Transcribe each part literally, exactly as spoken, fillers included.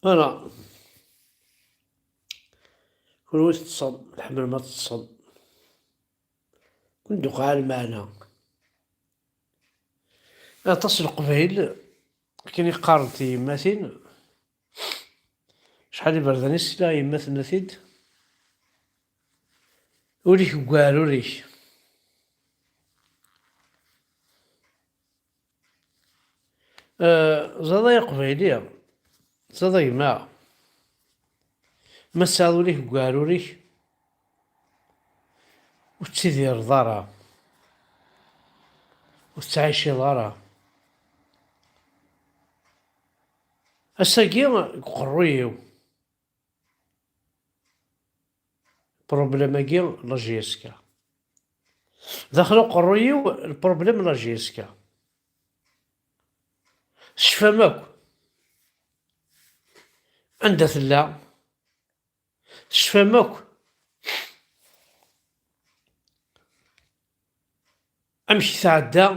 Voilà. Kunwi teṭṭsem, tḥemmlem ad teṭṭsem. Kun d-uqeɛ lmeɛna. Aṭas n Leqbayel akken i qqarent tyemmatin. Acḥal iberdan i sliɣ yemma tenna-t-id: "Ul-ik deg uɛrur-ik." Eh, ẓaḍ ay aqbayli, ẓaḍ a gma. Ma tesɛiḍ ul-ik deg uɛrur-ik, ur tettidireḍ ara, ur tettɛiciḍ ara. Ass-agi deg uqerruy-iw, problème-agi la J S K. Daxel uqerruy-iw, le problème la J S K. Tecfam akk anda tella, tecfam akk amek i tɛedda,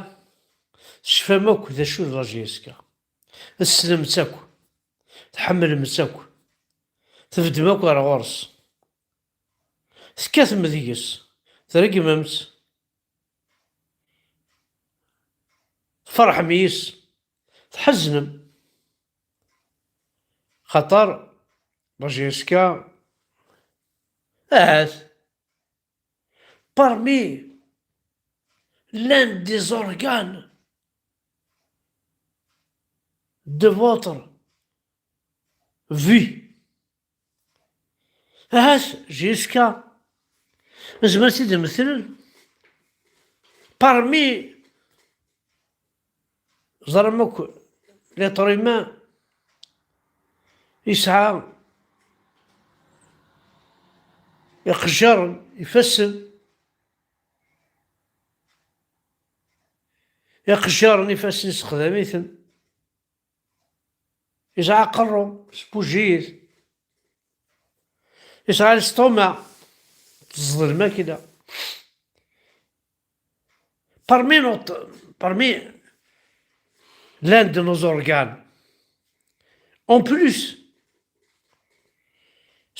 tecfam akk d acu d la J S K. Tessnem-tt akk, tḥemmlem-tt akk, tbeddem akk ar ɣur-s, tekkatem deg-s, tregmem-tt, tferḥem yis, tḥeznem. Xaṭer la J S K, ahat, parmi l'un des organes de votre vie. Ahat J S K nezmer ad t-id-nmettel parmi, ẓram akk, l'être humain yesɛa iqejjaren, ifassen, iqejjaren, ifassen issexdam-iten. Yesɛa aqerru, sbujiyet. Yesɛa l'estomac, teẓẓed lmakla. Parmi notre, parmi l'un de nos organes. En plus,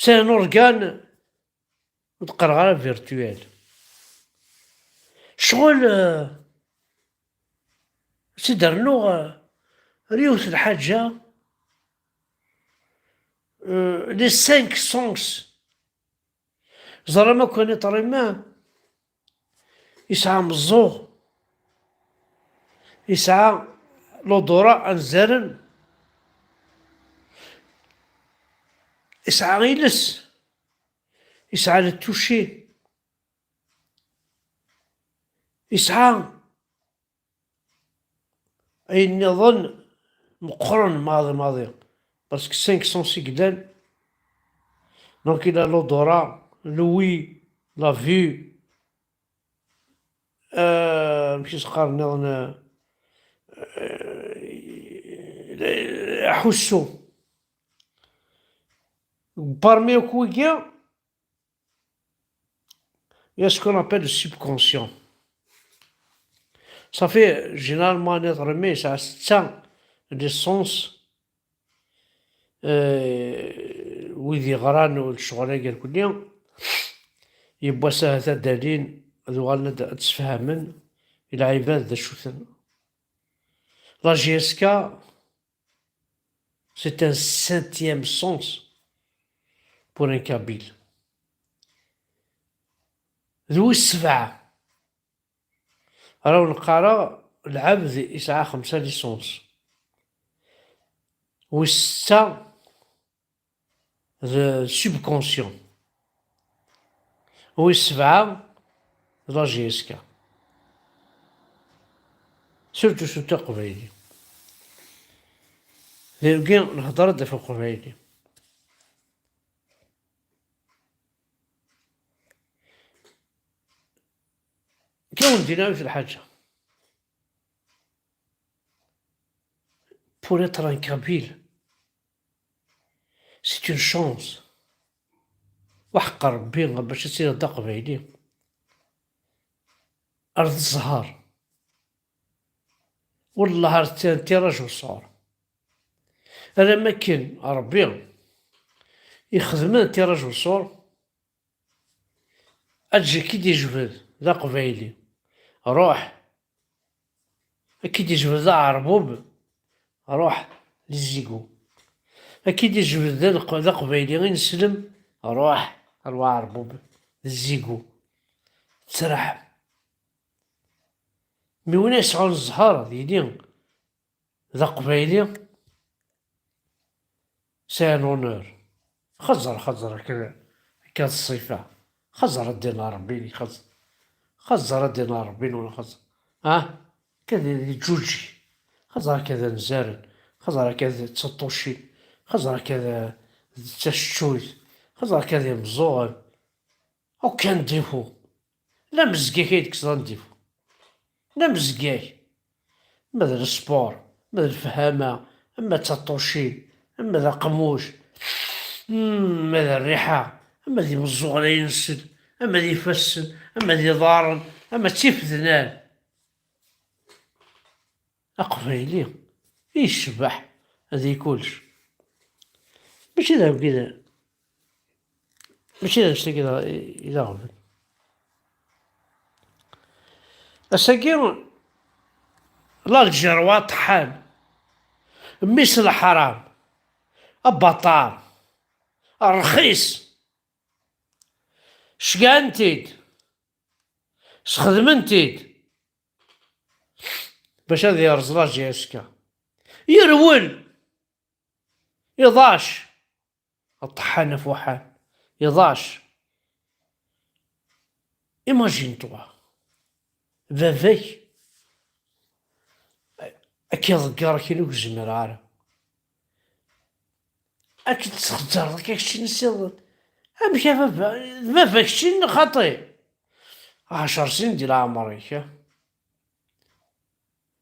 c'est un organe ur d-qqareɣ ara virtuel. Ccɣel, eh, ad tt-id-rnuɣ, eh, ar yiwet n lḥaǧa, eh, les cinq sens. Ẓram akk un être humain yesɛa meẓẓuɣ, yesɛa l'odorat anzaren, yesɛa iles, yesɛa le toucher, yesɛa ayen nniḍen meqqren maḍi maḍi, parce que cinq sens i yellan. Donc il a l'odorat, l'ouïe, la vue, euh, amek i s-qqaren nniḍen, euh, aḥussu. Parmi akk wigi, il y a ce qu'on appelle le subconscient. Ça fait généralement un être humain, ça a sept cents de sens, euh, wid yeɣran lecɣal-agi irkelli, yiwwas ahat ad d-alin, ad uɣalen ad, ad d-sfehmen i lɛibad d acu-ten. La J S K, c'est un septième sens pour un kabyle. D wis sebɛa. Ara wen-qqareɣ, lɛebd yesɛa xemsa les sens. Wis setta d subconscient. Wis sebɛa d la J S K. Surtout, surtout aqbayli. Dagi nhedder-d ɣef uqbayli. Kan wen-d-iniɣ yiwet lḥaǧa. Pour être un kabyle, c'est une chance. Waḥeqq Rebbi bac ad tiliḍ d aqbayli. Ar d zzher. Wellah ar d tiraj uṣur. Alamma akken Ṛebbi ixedmen tiraj n ṣṣur, aǧǧ ad k-id-ijbed d aqbayli, ruḥ. Ad k-id-ijbed d aɛerbub, ruḥ d zzigu. Ad k-id-ijbed d aqbayli ineslem, ruḥ ar waɛerbub d zzigu. Ttraḥ. Mi win yesɛun zzher d yili d aqbayli, c'est un honneur. Xeẓẓer, xeẓẓer akka, akka d ṣṣifa. Xeẓẓer ddin n Ṛebbi-nni, xeẓẓer. Xeẓẓer ddin n Ṛebbi-nni, xeẓẓer. Ah? Akka d, d ǧǧuǧi. Xeẓẓer akka d anzaren. Xeẓẓer akka d ttaṭṭucin. Xeẓẓer akka d, d taceččuyt. Xeẓẓer akka d imeẓẓuɣen. Aucun défaut. La mezgak ay d-kkseḍ un défaut. La mezgak. Ma d lesport, ma d lefhama, ama d taṭṭucin, ama d aqemmuc, mm, ma d rriḥa, ama d imeẓẓuɣen ay nsel, ama d ifassen, ama d iḍarren, ama d tifednan. Aqbayli i yecbeḥ di kullec. Mačči d awgid, mačči d annect-agi i d aɣbel. Ass-agi, l'Algérie wa aṭeḥḥan, mmi-s n leḥram, abaṭar, rxis, ceggɛen-t-id, sxedmen-t-id bac ad yerẓ la J S K. Yerwel, iḍac, aṭeḥḥan afuḥan, iḍac. Imagine-toi, baba-k ad k-iḍegger akken ur k-zmireɣ ara. Ad k-d-tesxeǧǧreḍ akka keččini s iḍ. Amek a baba? D baba keččini neɣ xaṭi? Ɛecṛ snin di leɛmer-ik, ah?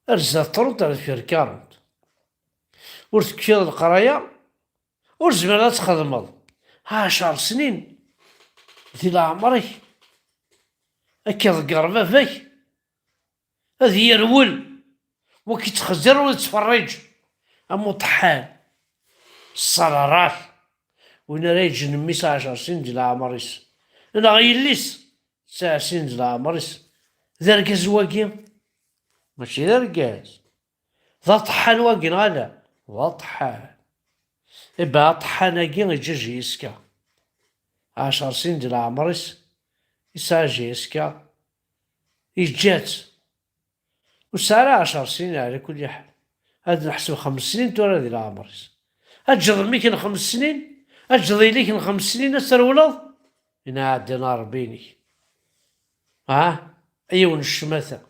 Ar zdat trente, ar deffir quarante. Ur tekfiḍ leqraya, ur tezmireḍ ad txedmeḍ. Ɛecṛ snin di leɛmer-ik, ad k-iḍegger baba-k, ad yerwel, wa k-ittxezzir, wa yettferriǧ am uṭeḥḥan. Ṣṣalarat. Win ara yeǧǧen mmi-s ɛecṛ snin di leɛmer-is, neɣ yelli-s tesɛa sin d leɛmer-is. D argaz wagi? Mačči d argaz. D aṭeḥḥan wagi, neɣ ala? D aṭeḥḥan. Iba aṭeḥḥan-agi iǧǧa J S K. Ɛecṛ sin d leɛmer-is, yesɛa J S K, yeǧǧa-tt. Ur tesɛi ara ɛecṛ snin, ɛla kulli ḥal. Ad neḥseb xems snin tura di leɛmer-is. Ad ǧǧeḍ mmi-k n xems snin? Ad ǧǧeḍ yelli-k n xems snin ad trewleḍ? Inɛa ddin a Ṛebbi-inek. Ha? A yiwen n ccmata.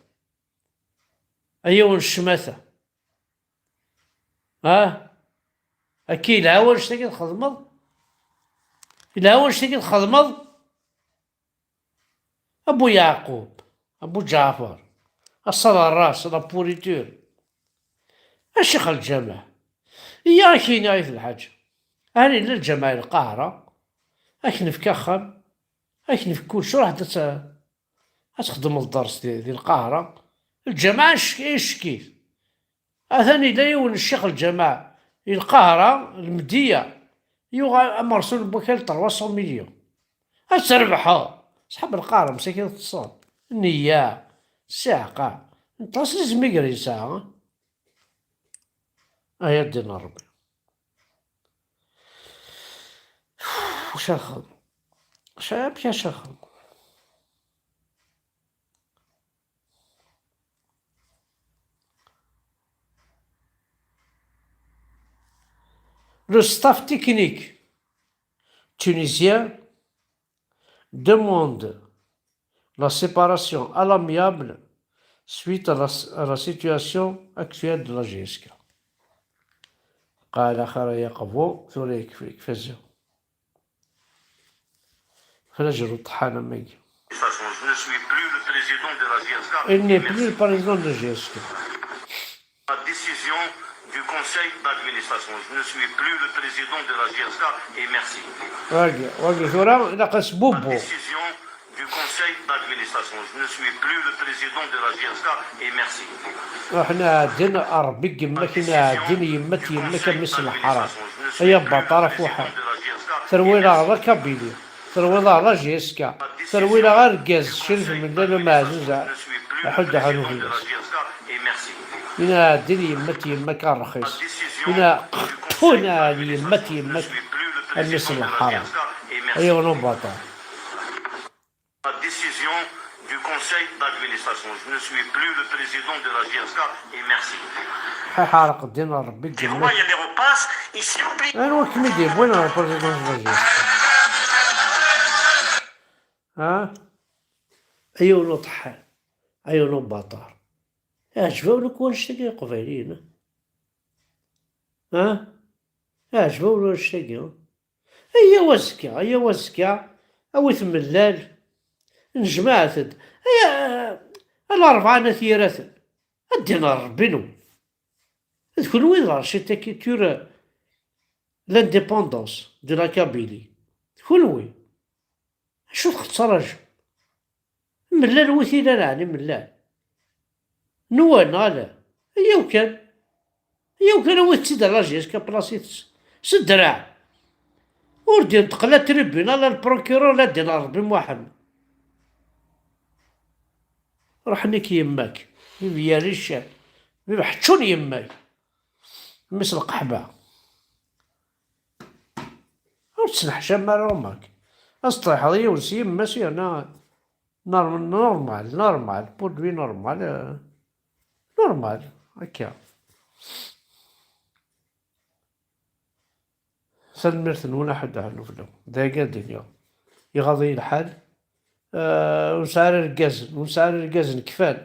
A yiwen n ccmata. Ha? Akka yelha wanect-agi txedmeḍ? Yelha wanect-agi txedmeḍ? A Bu Yeɛqub, a Bu Ǧaɛfeṛ, a Saḍ Ṛṛas, la pourriture. A ccix lǧameɛ, iyya ad k-iniɣ yiwet n lḥaǧa. Ahat yella lǧameɛ di Lqahiṛa, ad k-nefk axxam, ad k-nefk kullec, ruḥ-d ad t-, ad txedmeḍ ddeṛs di, di Lqahiṛa. Lǧameɛ icek-, icekkit. Atan yella yiwen n ccix lǧameɛ i Lqahiṛa, Lmedya, yuɣ amersul n wakal trois cents millions. Ad trebḥeḍ. Ṣḥab Lqahiṛa, msakit teṭṭseḍ. Nniya, ssiɛqa. Nṭas d izmiger yesɛa. Aya ddin n Ṛebbi. Ucaxeḍ. Ucaxeḍ, ucaxeḍ. Le staff technique tunisien demande la séparation à l'amiable suite à la, à la situation actuelle de la J S K. قال آخر يقبو ثورة يكفي، يكفي الزو. فلا جرو طحان مية. Je ne suis plus le président de la J S K. Il n'est plus le président de la J S K. La décision du conseil d'administration. Je ne suis plus le président de la J S K et merci. واقي، واقي ثورة، لا قاس بوبو. La décision du conseil d'administration. Je ne suis plus le président de la J S K et merci. Ruḥen ɛeddin Ṛebbi n yemma-k, neɛdin yemma-k, yemma-k a mmi-s n lḥaṛa. Ay abaṭar afuḥan. Terwiḍ-aɣ la Kabylie. Terwiḍ-aɣ la J S K. Terwiḍ-aɣ argaz Crif Mellal ameɛzuz. Aḥuddu aḥunnu fell-as. Win ɛeddin yemma-k, yemma-k a ṛṛxis. Win ɛeqqun ɛli yemma-k, yemma-k a mmi-s n lḥaṛa. Ay aɣen ubaṭar. La décision du conseil d'administration. Je ne suis plus le président de la J S K et merci. Ḥaḥa ṛeqdin a Ṛebbi n yemma-k. Anwa kem-id-yewwin ɣer la présidence de la J S K? Ha? Ay aɣen uṭeḥḥan. Ay aɣen ubaṭar. Iɛǧeb-awen akk wannect-agi a Iqbayliyen? Ha? Iɛǧeb-awen wannect-agi? Ayaw azekka, ayaw azekka, awit Mellal, nejmaɛet-d. Aya, a Larebɛa n At Yiraten, ad d-ineɣ Ṛebbi-nwen. D kunwi i d l'architecture, l'indépendance de la Kabylie. D kunwi. Acu tettṛaǧum? Mellal wi t-ilan ɛni Mellal? Nwen neɣ ala? Ayaw kan. Ayaw kan awit-tt-id a la J S K plasit-tt s ddreɛ. Ur d-inṭeq la tribunal, la le procureur, la Ddin Ṛebbi Muḥemmed. Ruḥen-ik yemma-k, bib yerrican, bib ḥeččun yemma-k. Mmi-s lqeḥba. Ur tesneḥcam ara umak. Ad s-ṭriḥeḍ i yiwen s yemma-s yerna norm- normal, normal, pour lui normal, euh, normal, akka. Tanemmirt-nwen a ḥedd aḥellu fell-awen. D aya ad d-iniɣ. Iɣaḍ-iyi lḥal. Euh, ur nesɛi ara irgazen, ur nesɛi ara irgazen kfan.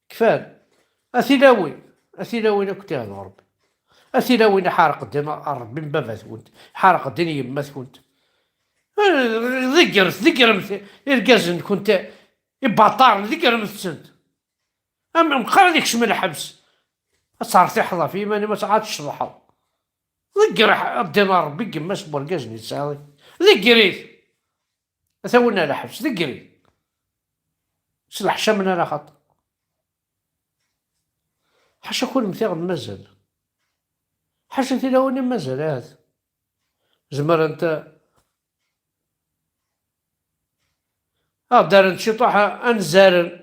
Kfan. A tilawin, a tilawin akk tiɛḍ Ṛebbi. A tilawin iḥareq ddin Ṛebbi n baba-twent, iḥareq ddin yemma-twent. Ḍeggret, ḍeggremt irgazen-nkent ibaṭaren, ḍeggremt-tent. Am meqqar ad ikcem lḥebs, ad tertiḥeḍ ɣef yiman-im, ad tecḍeḥeḍ. Ḍegger ddin Ṛebbi n yemma-s n wergaz-nni tesɛiḍ. Ḍegger-it. Ata winna lḥebs, ḍegger-it. S leḥcam n ala xaṭer. Ḥaca kunemti ɣ mazal. Ḥaca tilawin i mazal ahat. Zemrent a ɣ-d-rrent ciṭuḥ ad nzaren.